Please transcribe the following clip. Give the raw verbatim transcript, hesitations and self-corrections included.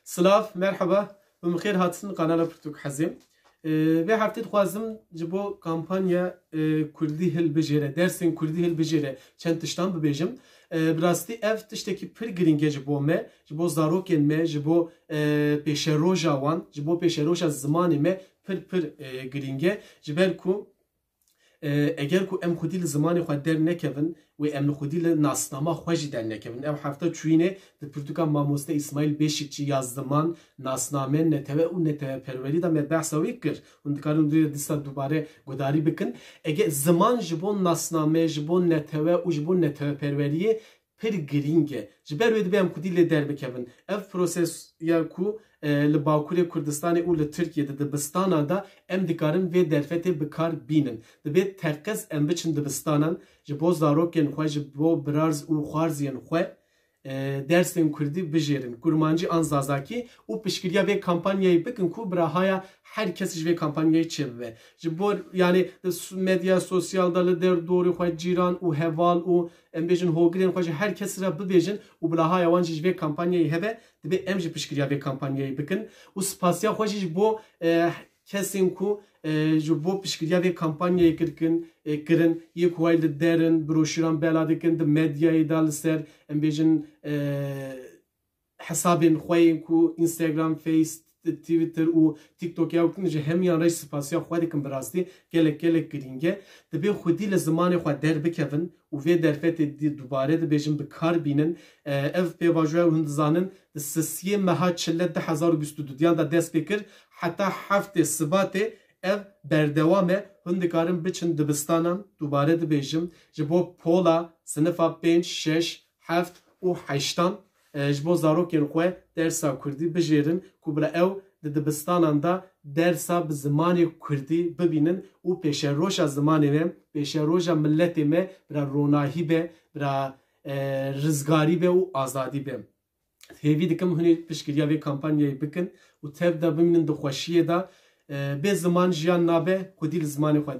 Silav, merheba, bi min xêr hatin kanala Pirtûk Hezê. Ee, vê heftê dixwazim ji bo kampanya, e, Kurdî hilbijêre, dersên Kurdî hilbijêre çend tiştan bibêjim. Ee, bi rastî ev tiştekî pir girîng e ji bo me, ji bo zarokên me, ji bo, e, pêşeroja wan, ji bo pêşeroja zimanê me pir pir, e, girîng e. Ji ber ku E, eger ku em xwedî li zimanê xwe dernekevin wê em li xwedî li nasnama xwe jî dernekevin. Ev hefta çûyînê di pirtûka mamoste Îsmaîl Beşîkçî ya ziman, nasname, netewe û neteweperwerî de me behsa wî kir. Hûn dikarin wê dîsa dubare gudarî bikin. Eger ziman ji bo nasname, ji bo netewe û ji bo neteweperweriyê pir girîng e. Ji ber wê dibe em xwedî lê derbikevin. Ev proseseya ku, e, li Bakurê Kurdistanê û li Tirkiyê di dibistanan de em dikarin vê derfetê bi kar bînin. Dibe teqez em biçin dibistanan, ji bo zarokên xwe, ji bo birarz û xwarziyên xwe, e, dersên Kurdî bijêrin. Kurmancî an Zazakî û piştgiriya vê kampanyayê bikin ku birahaya her kes ji vê kampanyayê çêbibe. Ji bo, yani, di s-, medya sosyal de li derdorê xwe cîran û heval û em bêjin hogirên xwe ji her kesî re bibêjin û bilahaya wan jî ji vê kampanyayê hebe, dibe em jî piştgiriya vê kampanyayê bikin û spasiya xwe jî ji bo, e, kesên ku, e, ji bo piştgiriya vê kampanyayê kirkin, e, kirin, yê ku way li der in, broşûran bela dikin, di medyayê de li ser, em bêjin, e, hesabên xwe yên ku Instagram, Face, Twitter û TikTok ya wekî ji hemiyan re jî spasiya xwe dikim, bi rastî gelek gelek girîng e. Dibe xwedî li zimanê xwe derbikevin û vê derfetê dî dubare dibêjin bi kar bînin. E, ev pêvajoya hûn dizanin di sisiyê meha çile du hezar û bîst û duyan de dest pê kir heta heftê Sibatê ev berdewam e. Hûn dikarin biçin dibistanan, dubare dibêjim, ji bo pola sinifa pênc, şeş, heft û heştan, e, ji bo zarokên xwe dersa Kurdî bijêrin ku bila ew di dibistanan de dersa bi zimanê Kurdî bibînin û pêşeroja zimanê me, pêşeroja miletê me bila ronahî be, bila, e, rizgarî be û azadî be. Hêvî dikim hûn ê piştgiriya vê kampanyayê bikin û tev de bimînin di xweşiyê de. E, bê ziman jiyan nabe, xwedî li zimanê xwe